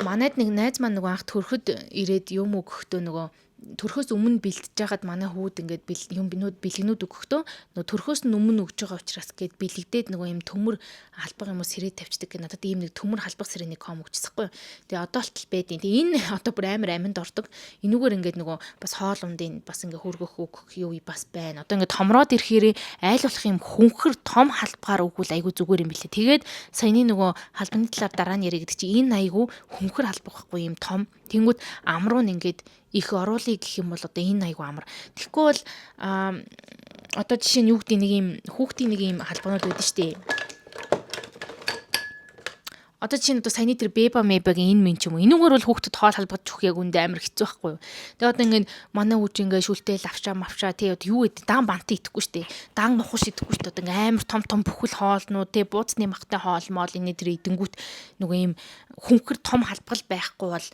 манайд нэг найз маань нөгөө анх төрөхөд ирээд юм өгөхдөө нөгөө төрхөөс өмнө бэлтэж байхад манай хүүд ингээд юм бинүүд бэлгнүүд өгөхдөө нөгөө төрхөөс нь өмнө өгж байгаа учраас гээд бэлэгдээд нөгөө юм төмөр халбаг юм уу сэрээ тавьчихдаг гэ надад ийм нэг төмөр халбаг сэрэний ком өгчихсэхгүй. Тэгээ одоо болтол байдیں۔ Тэгээ энэ одоо бүр амар аминд ордог. Энүүгээр ингээд нөгөө бас хоол ундын бас ингээд хөргөх өгөх юу бас байна. Одоо ингээд томроод ирэхээр айл болох юм хүнхэр том халбгаар өгвөл айгүй зүгээр юм билээ. Тэгээд саяны нөгөө халбаны талаар дараа нь яриа гэдэг чи энэ айгүй хүнхэр халбаг байхгүй юм том. Тэнгүүд амруу нь ингээд их оруулъя гэх юм бол одоо энэ айгүй амар. Тэгэхгүй бол одоо жишээ нь юу гэдэг нэг юм хүүхдийн нэг юм халбанууд байдаг шүү дээ. Одоо чинь одоо саяны тэр беба мебагийн энэ мэн ч юм уу. Энүүгээр бол хүүхдэд хоол халбаж өгөх яг үндэ амар хэцүү байхгүй юу. Тэгээ одоо ингээд манай хүүч ингээд шүлтэл авчаа мавчаа тий одоо юу гэдэг дан бант идэхгүй штэ. Дан нухаш идэхгүй штэ. Одоо ингээд амар том том бүхэл хоолнууд тий бууцны махтай хоол моол энэ тэр идэнгүүт нөгөө ийм хүнхэр том халбал байхгүй бол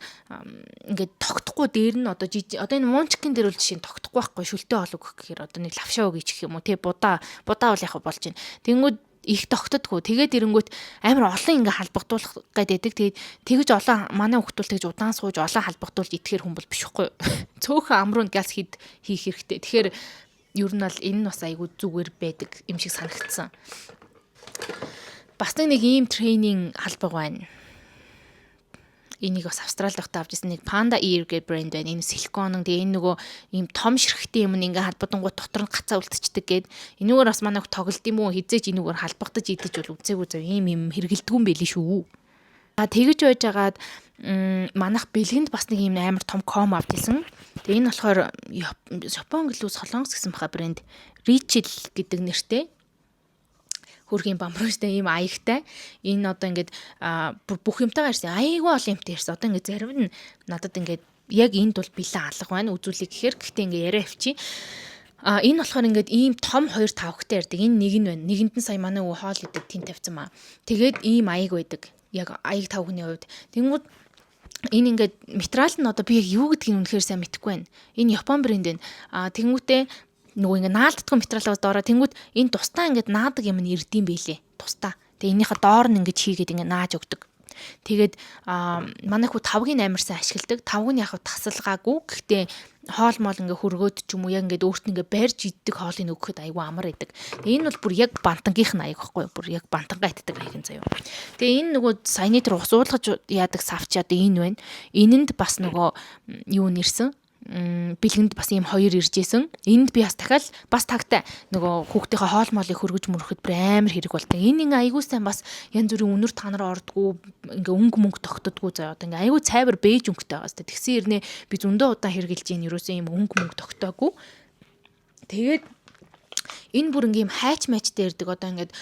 ингээд тогтохгүй дээр нь одоо жижиг одоо энэ муунчкин дээр бол жишээ нь тогтохгүй байхгүй шүлтэй хоол өгөх гэхээр одоо нэг лавшаа өгч гэх юм уу тий будаа будаа бол яг болж байна. Тэнгүүд их тогтдоггүй. Тэгээд ирэнгүүт амар олон ингээ халбагдуулах гээд байдаг. Тэгээд тэгэж олон манай хүүхдүүл тэгж удаан сууж олон халбагдуулж идэхээр хүн бол биш хгүй. Цөөхөн амруу газ хэд хийх хэрэгтэй. Тэгэхээр Ер нь бол энэ нь бас айгүй зүгээр байдаг юм шиг санагдсан. Бас нэг ийм тренинг халбаг байна. Энийг бас Австралид байхдаа авч ирсэн, нэг Panda Ear гэх брэнд байна. Энэ силикон, тэгээ энэ нөгөө ийм том ширхтийн юм ингээ халбадангууд дотор нь гацаа үлдчихдэг гээд энүүгээр бас манай тоглолт юм уу, хизээч энүүгээр халбагдаж идэж бол үзээгүй зав, ийм юм хэрэгэлдэггүй юм байли шүү. А тэгэж байжгаад манайх бэлгэнд бас нэг ийм амар том ком авч исэн. Тэгээ энэ болохоор Япон гэлүү Солонгос гэсэн баха брэнд, Richil гэдэг нэртэй хөрхийн бамбрууштай ийм аягтай. Энэ одоо ингээд бүх юмтайгаа ирсэн. Айгүй олон юмтай ирсэн. Одоо ингээд зарим нь надад ингээд яг энд бол бэлэн алга байна. Үзүүлэх гэхээр гэхдээ ингээд яриа авчи. А энэ болохоор ингээд ийм том хоёр тавхтай ярьдаг. Энэ нэг нь байна. Нэгэнд нь сая манай өвөө хоол идэв, тэн тавьсан маа. Тэгээд ийм аяг байдаг. Яг аяг тавхны хувьд. Тэнгүүд энэ ингээд материал нь одоо би яг юу гэдгийг үнэхээр сайн мэдэхгүй байна. Энэ Япон брэнд байна. А тэнгүүтээ нөгөө ингээ наалддаггүй материалаас доороо тэнгүүд энэ тусдаа ингээд наадаг юм нь ирдэм бэлээ. Тусдаа. Тэгээ энийхээ доор нь ингэж хийгээд ингээ нааж өгдөг. Тэгээд манай хүү тавгийг амар сайн ашигладаг. Тавг нь яг тасалгаагүй. Гэхдээ хоол моол ингээ хөргөөд ч юм уу, яг ингээд өөрт нь ингээ барьж иддэг хоолыг өгөхөд айгүй амар байдаг. Тэгээ энэ бол бүр яг бантангийнх нь аяг байхгүй юу? Бүр яг бантангаа иддэг аяг заяа. Тэгээ энэ нөгөө саяны тэр ус уулгаж яадаг савч одоо энэ байна. Энэнд бас нөгөө юу нэрсэн, бэлгэнд бас ийм хоёр ирж исэн. Энд би бас дахиад бас тагтай нөгөө хүүхдийнхээ хоол моолыг хөргөж мөрөхөд бүр амар хэрэг болдог. Энэ ингээ айгуу сайн бас янз бүрийн үнэр танаар ордгоо, ингээ өнгө мөнгө тогтдоггүй заяа. Одоо ингээ айгуу цайвар бэж өнгөтэй байгаа хэвээр. Тэгсэн ирнэ би зөндөө удаан хэрглэж ийн, ерөөсөө ийм өнгө мөнгө тогтоогүй. Тэгээд энэ бүр ингээ юм хайч майчтай ирдэг. Одоо ингээд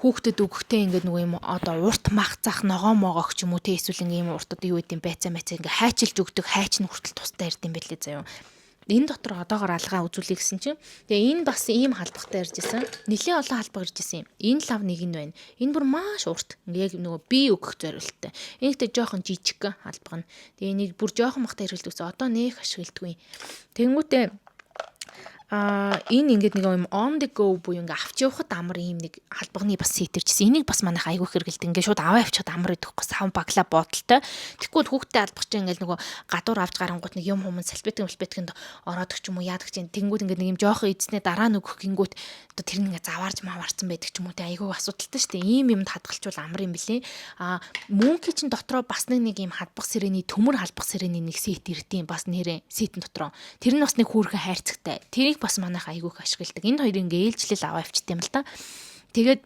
хүүхдэд өгөхдөө ингээд нөгөө юм одоо урт мах зах ногоо могоох ч юм уу те, эсвэл ингээ юм урт одоо юу гэдэм байцаа майцаа ингээ хайчилж өгдөг хайч нь хүртэл тустай ирд юм байлээ заяа. Энэ дотор одоогор алгаа үзүүлээ гэсэн чинь тэгээ энэ бас ийм халбагтай ирж исэн. Нэлээд олон халбаг ирж исэн юм. Энэ лав нэг нь байна. Энэ бүр маш урт. Ингээ яг нөгөө би өгөх зориулттай. Энэ гэхдээ жоохон жижиг халбаг нь. Тэгээ энийг бүр жоохон махтай хэрэглэдэг гэсэн. Одоо нэх ашигладаггүй. Тэнгүүтээ энэ ингээд нэг юм on the go буюу ингээ авч явахад амар ийм нэг халбагны бас set ирчихсэн. Энийг бас манайх айгүй хэрэгэлдэг. Ингээ шууд аваа авчихад амар идэх байхгүй сав баглаа бодолтой. Тэгэхгүй бол хүүхдээ албах чинь ингээл нөгөө гадуур авч гарангуут нэг юм хүмүн салфеткэн салфеткэнд ороод ч юм уу яадаг чинь, тэнгууд ингээд нэг юм жоохон эзнээ дараа нь өгөх гингүүт одоо тэр нь ингээ заваарж маварцсан байдаг ч юм уу те, айгүй асуудалтай шүү дээ. Ийм юмд хадгалчвал амар юм билээ. Мөнки чин дотроо бас нэг юм хадбах сэрэний, төмөр халбах сэрэний нэг set ирдэм бас нэрээ set эн дотроо. Тэр нь бас нэг хүүрхэн хайрцагтай. Тэрийг бас манайх айгүйх ашигладаг. Энэ хоёрыг ингээ ээлжлэл аваа авчт юм л та. Тэгээд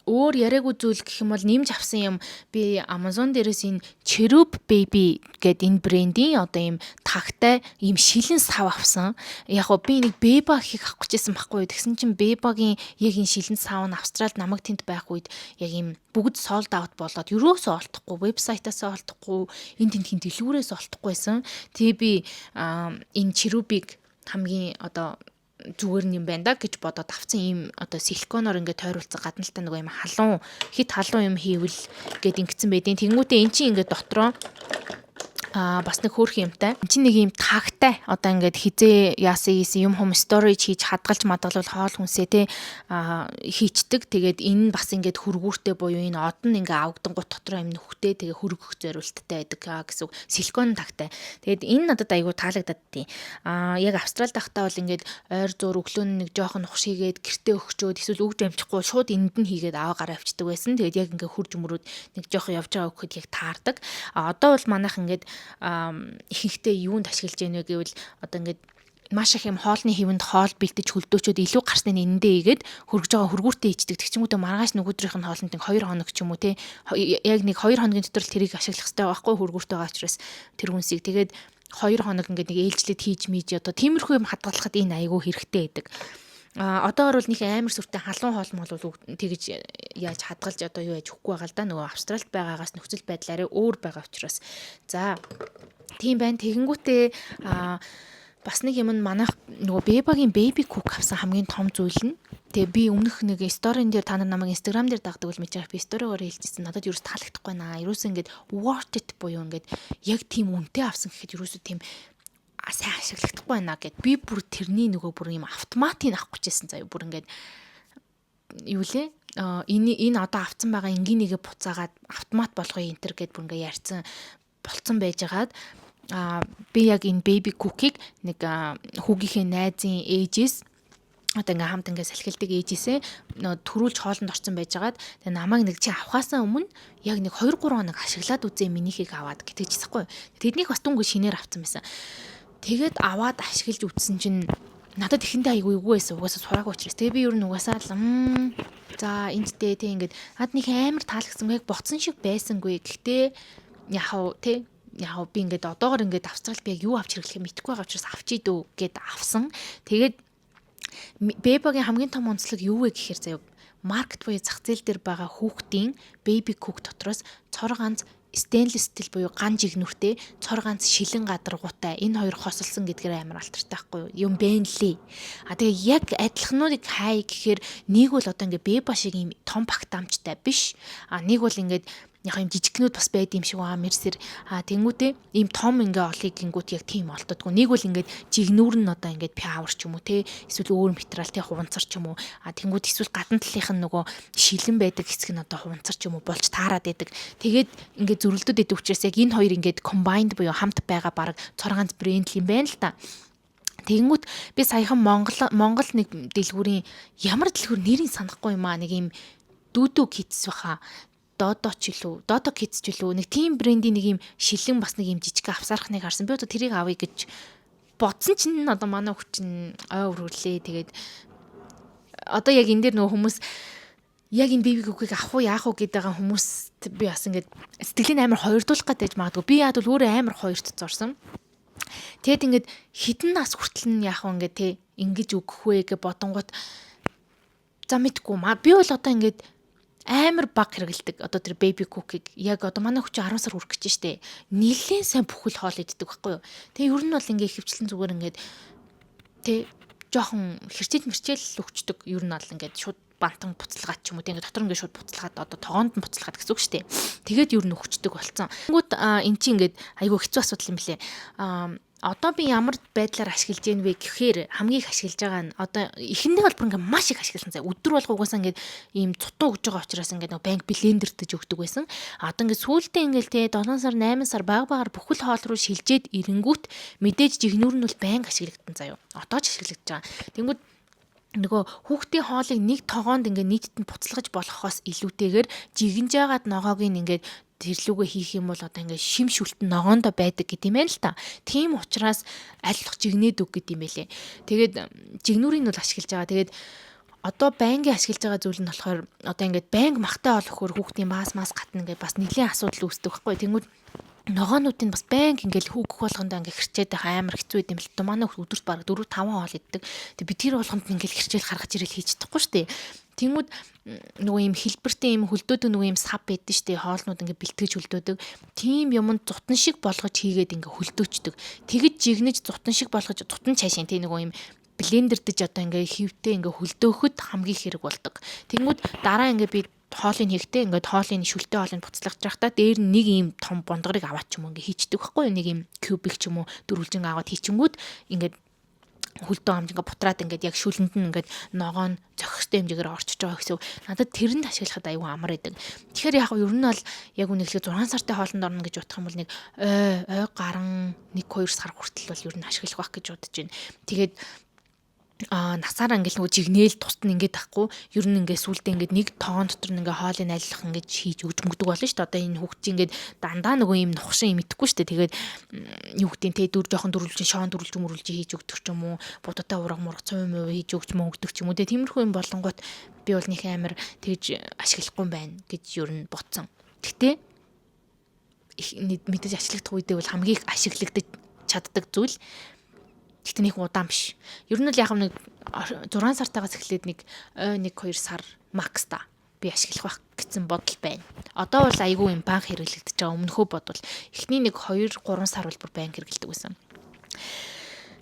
өөр яриаггүй зүйл гэх юм бол нэмж авсан юм, би Amazon дээрээс энэ Cherub Baby гэдэг энэ брендийн одоо ийм тагтай ийм шилэн сав авсан. Яг го би нэг Beba гэхийг авах гэжсэн байхгүй юу. Тэгсэн чинь Beba-гийн яг энэ шилэн сав нь Австралид намайг тэнд байх үед яг ийм бүгд sold out болоод ерөөсөө олдохгүй, вебсайтаас олдохгүй, энэ тентхийн дэлгүүрээс олдохгүйсэн. Тэгээ би энэ Cherub-ыг хамгийн одоо зүгээр юм байна да гэж бодоод авцсан, ийм одоо силиконоор ингээд тойруулсан, гадналтай нөгөө юм халуун хит халуун юм хийвэл гэд ингэсэн байдیں۔ Тэнгүүтээ эн чинь ингээд дотроо бас нэг хөөрхөн юмтай. Энд чинь нэг юм тагтай, одоо ингээд хизээ яасан хийсэн юм хум storage хийж хадгалж мадгалвал хоол хүнсээ те хийчдэг. Тэгээд энэ нь бас ингээд хөргүүртэй буюу энэ од нь ингээд авагдангууд дотроо юм нөхтэй, тэгээ хөргөх зориулттай байдаг гэсэн үг. Силикон тагтай. Тэгээд энэ надад айгүй таалагдаад тий. Яг Австралид байхдаа бол ингээд ойр зур өглөө нэг жоохон нухш хийгээд гэртээ өгчөөд эсвэл өгж амжихгүй шууд энд нь хийгээд аваа гараа авчдаг байсан. Тэгээд яг ингээд хурж мөрөөд нэг жоохон явж байгаа өгөхөд яг таардаг. Одоо бол манайх ингээд ихэнхдээ юунд ашиглаж яах вэ гэвэл одоо ингээд маш их юм хоолны хэвэнд хоол бэлдэж хөлдөөчөөд илүү гарсны энэндээ игээд хөргөж байгаа хөргүүртээ ичдэг. Тэгчингүүдээ маргааш нөгөөдрийнх нь хоолнд нэг 2 хоног ч юм уу те, яг нэг 2 хоногийн дотор л тэрийг ашиглах хэрэгтэй байхгүй, хөргүүртэй байгаа учраас тэр хүнсийг. Тэгээд 2 хоног ингээд нэг ээлжлээд хийж мийж одоо тиймэрхүү юм хадгалахад энэ айгүй хэрэгтэй байдаг. А одоогор бол нэг амар сүртэй халуун хоол мол бол тэгэж яаж хадгалж одоо юу яаж өгөхгүй байгаа л да. Нөгөө Австралид байгаагаас нөхцөл байдал арай өөр байгаа учраас. За, тийм байна. Тэгэнгүүтээ бас нэг юм нь манайх нөгөө Beba-гийн baby cook авсан хамгийн том зүйл нь, тэгээ би өмнөх нэг story-н дээр, та нар намайг Instagram дээр дагдаг бол мэдж байгаа, би story-гоор хэлжсэн. Надад ерөөс таалагдахгүй наа. Ерөөс ингээд worth it буюу ингээд яг тийм үнэтэй авсан гэхэд ерөөсөө тийм сайн ашиглахдаггүй байна гэд би бүр тэрний нөгөө бүр юм автоматыг авах гэжсэн заяа. Бүр ингээд юу лээ, энэ энэ одоо авцсан байгаа энгийнийгээ буцаагаад автомат болгоё энэ төр гэд бүр ингээ ярьсан болцсон байжгаад Би яг энэ Baby Cook-ийг нэг хүүгийнхээ найзын ээжээс, одоо ингээм хамт ингээ салхилдаг ээжээсээ нөө төрүүлж хоолнд орсон байжгаад, тэгээ намайг нэг чи авахаасаа өмнө яг нэг 2 3 хоног ашиглаад үзээ, минийхийг аваад гэтэжсэхгүй. Тэднийх бас дүнгүй шинээр авсан байсан. Тэгээд аваад ашиглаж үзсэн чинь надад эхэндээ айгүй эвгүй байсан. Угаасаа сураагүй учраас. Тэгээ би ер нь угаасаа л за энэтэй тий ингээд над нэг амар таалагдсан, яг ботсон шиг байсангүй. Гэхдээ яхав тий яг би ингээд одоогор ингээд Австралид би яг юу авч хэрэглэхээ мэдэхгүй байгаа учраас авчий дөө гэд авсан. Тэгээд Beba-гийн хамгийн том онцлог юу вэ гэхээр заяа, market буюу зах зээл дээр байгаа хүүхдийн Baby Cook дотроос цор ганц stainless steel буюу ган жигнүртэй, цор ганц шилэн гадаргуутай, энэ хоёр хосолсон гэдгээр амар алдартай байхгүй юу, юм бэ лээ. А тэгээ яг адилхнуудыг хай гэхээр нэг бол одоо ингээ Beba шиг ийм том багтаамжтай биш. А нэг бол ингээд яг юм жижигкнүүд бас байд юм шиг аа мерсэр. А тэнгүүтээ ийм том ингээ олыг гингүүт яг тийм олддоггүй. Нэг бол ингээд жигнүүр нь одоо ингээд power ч юм уу те, эсвэл өөр материал те, хуванцар ч юм уу. А тэнгүүт эсвэл гадна талынх нь нөгөө шилэн байдаг хэсэг нь одоо хуванцар ч юм уу болж таарад байдаг. Тэгээд ингээд зөрөлдөд байдаг учраас яг энэ хоёр ингээд combined буюу хамт байгаа баг цор ганц брэнд юм байна л та. Тэгэнгүүт би саяхан Монгол нэг дэлгүүрийн, ямар дэлгүүр нэрийг санахгүй юм аа, нэг юм дүүдүү Kids баха, Додо ч илүү, Додо Kids ч илүү, нэг тийм брендийн нэг юм шилэн бас нэг юм жижиг авсаархныг харсан. Би одоо тэрийг авъя гэж бодсон чинь одоо манай хүчин ой өрөөлээ. Тэгээд одоо яг энэ дээр нөгөө хүмүүс яг энэ Baby Cook-ийг авах уу, яах уу гэдэг байгаа хүмүүст би бас ингээд сэтгэлийн амар хоёрдуулах гэдэг магадгүй. Би яад бол өөрөө амар хоёрт зорсон. Тэгэд ингээд хитэн нас хүртэл нь яах вэ, ингээд те ингэж өгөх вэ гэж бодонгууд за мэдгүй маа. Би бол одоо ингээд амар баг хэрэгэлдэг. Одоо тэр Baby Cook-ыг яг одоо манай хүчин 10 сар хүрэх гэж штэ. Нилээн сайн бүхэл хоол иддэг байхгүй юу. Тэгээ ер нь бол ингээ хөвчлэн зүгээр ингээд тэ жоохон хэрчээл мэрчээл өгчдөг. Ер нь бол ингээд шууд бантан буцалгаад ч юм уу, тэг ингээд дотор ингээд шууд буцалгаад, одоо тогоонд нь буцалгаад гэсэн үг шүү дээ. Тэгээд ер нь өгчдөг болцсон. Тэнгүүт эн чинь ингээд айгүй хэцүү асуудал юм лээ. Одоо би ямар байдлаар ашиглаж гин вэ гэхээр хамгийн их ашиглаж байгаа нь одоо эхэндээ бол бүр ингээ маш их ашигласан заа. Өдөр болго угаасаа ингээд ийм цутуу өгж байгаа учраас ингээд нэг банк блендердэж өгдөг байсан. Одоо ингээд сүүлдээ ингээд те 7 сар, 8 сар баг багаар бүхэл хоол руу шилжээд ирэнгүүт мэдээж жигнүүр нь бол банк ашиглагдсан заяа. Одоо ч ашиглагдаж байгаа. Тэнгүүд нөгөө хүүхдийн хоолыг нэг тогоонд ингээ нийтэд нь буцалгаж болохоос илүүтэйгээр жигэнж жагаад ногоог нь ингээд тэрлүүгээ хийх юм бол одоо ингээ шим шүлтэн ногоондоо байдаг гэдэг юм байна л та. Тийм учраас аль болох жигнээд үг гэдэг юм байлээ. Тэгээд жигнүүрийг нь бол ашиглаж байгаа. Тэгээд одоо байнгын ашиглаж байгаа зүйл нь болохоор одоо ингээд байнг махтай олохоор хүүхдийн мас мас гатна ингээд бас нэлийн асуудал үүсдэг байхгүй. Тэнгүүд ногоонуудыг бас байнг ингээл хүүгэх болгондоо ингээ хэрчээд байх амар хэцүү байд юм л та. Манай хүүхд өдөрт бараг 4 5 хоол иддэг. Тэг би тэр болгонд ингээл хэрчээл гаргаж ирэл хийж чадахгүй шүү дээ. Тэнгүүд нөгөө юм хэлбэртэй юм хөлдөөдөг нөгөө юм сав байдэн шүү дээ. Хоолнууд ингээ бэлтгэж хөлдөөдөг. Тийм юмд зутан шиг болгож хийгээд ингээ хөлдөөчдөг. Тэгэж жигнэж зутан шиг болгож, зутан цаашин тий нөгөө юм блендердэж одоо ингээ хөвтэй ингээ хөлдөөхөд хамгийн хэрэг болдог. Тэнгүүд дараа ингээ би хоолыг хийхдээ ингээд хоолыг, шүлтэй хоолыг буцалгаж байхдаа дээр нь нэг ийм том бондгорыг аваад ч юм уу ингээ хийчдэг байхгүй юу? Нэг ийм кубик ч юм уу дөрвөлжин аваад хийчингүүд ингээд хөлдөө амж ингээ бутраад ингээд яг шүлэнд нь ингээд ногоон зохистой хэмжээгээр орчиж байгаа гэсэн. Надад тэрэнд ашиглахад аюу амар байдаг. Тэгэхээр яг ер нь бол яг үнэхээр 6 сартай хоолнд орно гэж бодох юм бол нэг ой гарan 1 2 сар хүртэл бол ер нь ашиглах байх гэж бодож байна. Тэгээд насаараа ингээл нөгөө жигнээл тусад нь ингээд тахгүй, ер нь ингээд сүулдэ ингээд нэг тоон дотор нь ингээд хоолыг айлах ингээд хийж өгч мөгдөг болно шүү дээ. Одоо энэ хүүхд чинь ингээд дандаа нөгөө юм нухшин юм идэхгүй шүү дээ. Тэгээд юу гэдэг те дүр жоохон дөрвөлжин шоон дөрвөлж мөрвөлж хийж өгдөг ч юм уу, будаатай ураг мураг цуй муу хийж өгч мөнгөдөг ч юм уу. Тэгээ тиймэрхүү юм болонгууд би бол нэг амар тэгж ашиглахгүй юм байна гэж ер нь бодсон. Гэтэ мэдээж ашиглагдах үедээ бол хамгийн их ашиглагдаж чаддаг зүйл. Гэхдээ нэг удаан биш. Ер нь л яг нэг 6 сартаагаас эхлээд нэг 1 2 сар max та би ашиглах байх гэсэн бодол байна. Одоо бол айгүй юм банк хэрэглэгдэж байгаа. Өмнөхөө бодвол эхний нэг 2 3 сар бол бүр банк хэрэглэдэг байсан.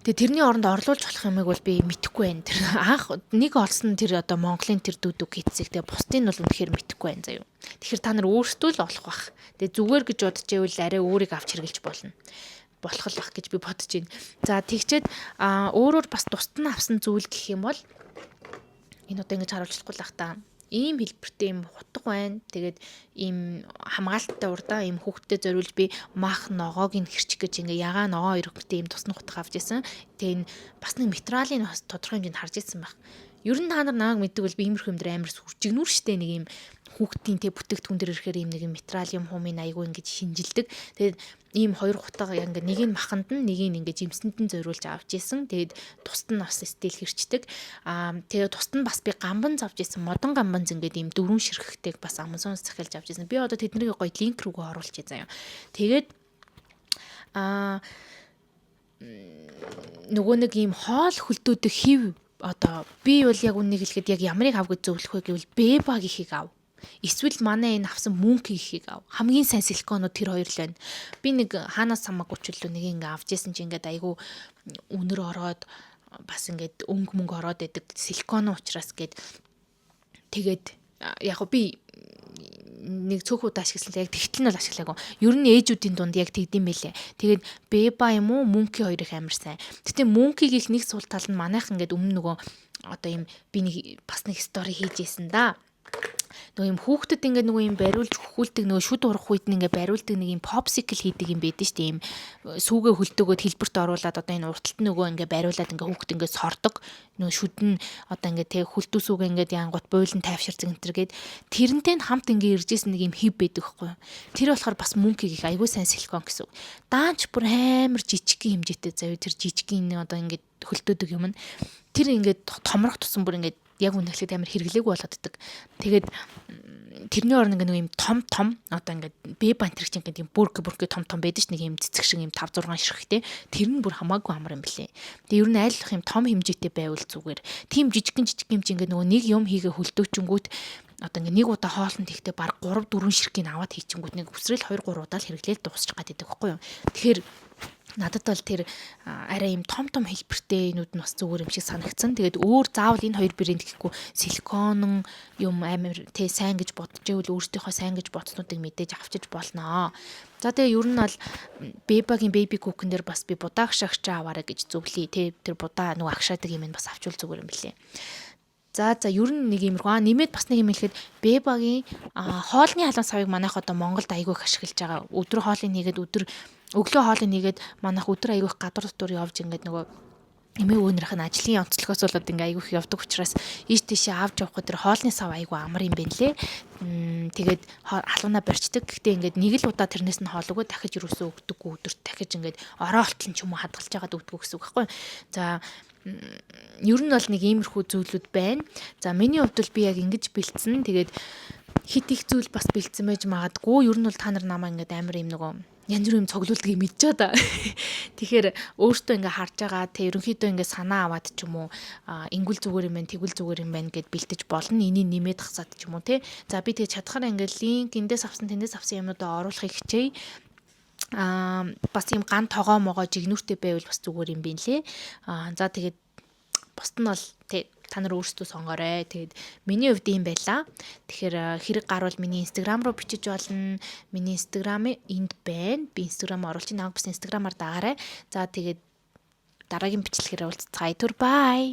Тэгээ тэрний оронд орлуулж болох юмыг бол би мэдэхгүй байна. Тэр анх нэг олсон тэр одоо Монголын тэр дүүдэг Kids-ийг, тэгээ бусдын нь бол үнэхээр мэдэхгүй байна заяа. Тэгэхээр та нар өөрсдөө л олох бах. Тэгээ зүгээр гэж бодож ивэл арай өөрийг авч хэрэглэж болно болох л бах гэж би бодож байна. За тэгчээд өөрөөр бас тусад нь авсан зүйл гэх юм бол энэ одоо ингэж харуулж болохгүй л ах та. Ийм хэлбэртэй ийм хутга байна. Тэгээд ийм хамгаалттай урдаа ийм хүүхдэд зориулж би мах ногоог нь хэрчих гэж ингээ ягаан ногоон хоёр хөвгтэй ийм тусны хутга авч исэн. Тэгээ энэ бас нэг материалын бас тодорхой хэмжээнд харж ирсэн байх. Ер нь та нар намайг мэддэг бол би иймэрхүү юм дээр амар сүржигнүүр штэ, нэг ийм хүүхдийн те бүтээгдэхүүн дээр ирэхээр ийм нэг юм материал юм хумын айгүй ингэж шинжилдэг. Тэгээд ийм хоёр хутга ингээ нэг нь маханд нь, нэг нь ингээ жимсэнд нь зориулж авч исэн. Тэгээд тусад нь бас стил хэрчдэг. Тэгээд тусад нь бас би гамбанз авч исэн. Модон гамбанз ингээд ийм дөрвөн ширхэгтэйг бас Amazon-с захиалж авч исэн. Би одоо тэднийг гоё link рүүгээ оруулчихъя заяа. Тэгээд нөгөө нэг ийм хоол хөлдөөдөг хэв, одоо би бол яг үннийг хэлэхэд яг ямарыг ав гэж зөвлөх вэ гэвэл Beba-гийнхийг ав. Эсвэл манай энэ авсан Moonkie-гийнхийг ав. Хамгийн сайн силиконууд тэр хоёр л байна. Би нэг хаанаас хамаагүй ч үлээ нэг ингээ авч исэн чи ингээд айгүй үнэр ороод, бас ингээд өнгө мөнгө ороод идэг силикон учраас гээд. Тэгээд яг би нэг цөөхөн удаа ашигласан л, яг тэгтэл нь бол ашиглаагүй. Ер нь ээжүүдийн дунд яг тэгдэм байлээ. Тэгээд Beba юм уу, Moonkie хоёр их амар сайн. Гэтэ Moonkie-гийн нэг сул тал нь манайх ингээд өмнө нөгөө одоо юм би нэг бас нэг story хийж исэн да, нөгөө юм хүүхдэд ингээд нөгөө юм бариулж хөхүүлдэг, нөгөө шүд урах үед нь ингээд бариулдаг нэг юм popsicle хийдэг юм байдаг шүү дээ. Юм сүүгээ хөлдөөгөөд хэлбэрт оруулаад, одоо энэ урталт нөгөө ингээд бариулаад, ингээд хүүхд ингээд сордог. Нөгөө шүд нь одоо ингээд тэг хөлдөө сүүгээ ингээд янгот буйлан тайвширдаг энэ төр гээд тэрнтэй нь хамт ингээд иржсэн нэг юм хэв байдаг хгүй юу. Тэр болохоор бас Moonkie гэх айгүй сайн силикон гэсэн үг. Даанч бүр амар жижигхэн хэмжээтэй заяа, тэр жижигхэн одоо ингээд хөлдөөдөг юм нь тэр ингээд томрох тусам бүр ингээд яг үнэхээр амар хэрэглээгүй болоод идэг. Тэгээд тэрний орн ингээ нэг юм том том одоо ингээд Beba энэ чинь ингээд юм бүрк бүрк том том байдаг ш, нэг юм цэцэг шиг юм 5 6 ширхэгтэй, тэр нь бүр хамаагүй амар юм блээ. Тэгээ ер нь аль болох юм том хэмжээтэй байвал зүгээр. Тийм жижигхэн жижиг юм чи ингээд нөгөө нэг юм хийгээ хөлдөөчөнгүүт одоо ингээ нэг удаа хоолнд хийхдээ баг 3 4 ширхгийг аваад хийчингүүт нэг үсрэл 2 3 удаа л хэрэглээл дуусчих гад байдаг байхгүй юу. Тэгэхээр надад бол тэр арай юм том том хэлбэртэй энүүд нь бас зүгээр юм шиг санагдсан. Тэгээд өөр заавал энэ хоёр брэнд гэхгүй, силикон юм амар тэ сайн гэж бодож байвал өөрсдийнхөө сайн гэж бодснуудыг мэдээж авчиж болноо. За, тэгээ ер нь бол Beba-гийн baby cook-н дээр бас би будаа агшаагчаа аваарай гэж зөвлөе. Тэ тэр будаа нөгөө агшаадаг юм нь бас авчвал зүгээр юм билээ. За, ер нь нэг иймэрхүү. Нэмээд бас нэг юм хэлэхэд Beba-гийн хоолны халуун савыг манайх одоо Монголд айгүй их ашиглаж байгаа. Өдөр хоолыг нэгээд, өдөр өглөө хоолыг нэгээд, манайх өдөр айгүй их гадуур дотор явж, ингээд нөгөө эмээ өөнөрх нь ажлын онцлогоос болоод ингээ айгүй их явдаг учраас ийш тийшээ авч явахгүй тэр хоолны сав айгүй амар юм байна лээ. Тэгээд халуунаа барьцдаг. Гэхдээ ингээд нэг л удаа тэрнээс нь хоол өгөө дахиж юусоо өгдөггүй, өдөрт дахиж ингээд орой олтол ч юм уу хадгалж байгаад өгдөг гэсэн үг байхгүй. За, ер нь бол нэг иймэрхүү зүйлүүд байна. За, миний хувьд бол би яг ингэж бэлдсэн. Тэгээд хит их зүйл бас бэлдсэн байж магадгүй. Ер нь бол та нар намаа ингээд амар юм нөгөө янз бүрийн юм цуглуулдгийг мэдж байгаа да. Тэгэхээр өөртөө ингээ харж байгаа тэ ерөнхийдөө ингээ санаа аваад ч юм уу, ингүүл зүгээр юм байна, тэгвэл зүгээр юм байна гэд бэлдэж болно. Энийг нэмээд хасаад ч юм уу те. За, би тэгээ чадхаар ингээ link эндээс авсан, тэндээс авсан юмнуудаа оруулахыг хичээе. Бас юм ган тогоо могоо жигнүүртэй байвал бас зүгээр юм байна лээ. За, тэгээд бусд нь бол тэ та нар өөрсдөө сонгоорой. Тэгээд миний хувьд ийм байлаа. Тэгэхээр хэрэг гарвал миний Instagram руу бичиж болно. Миний Instagram энд байна. Би Instagram оруулчих. Намайг бас Instagram-аар дагаарай. За, тэгээд дараагийн бичлэгээр уулзцгаая. Түр bye.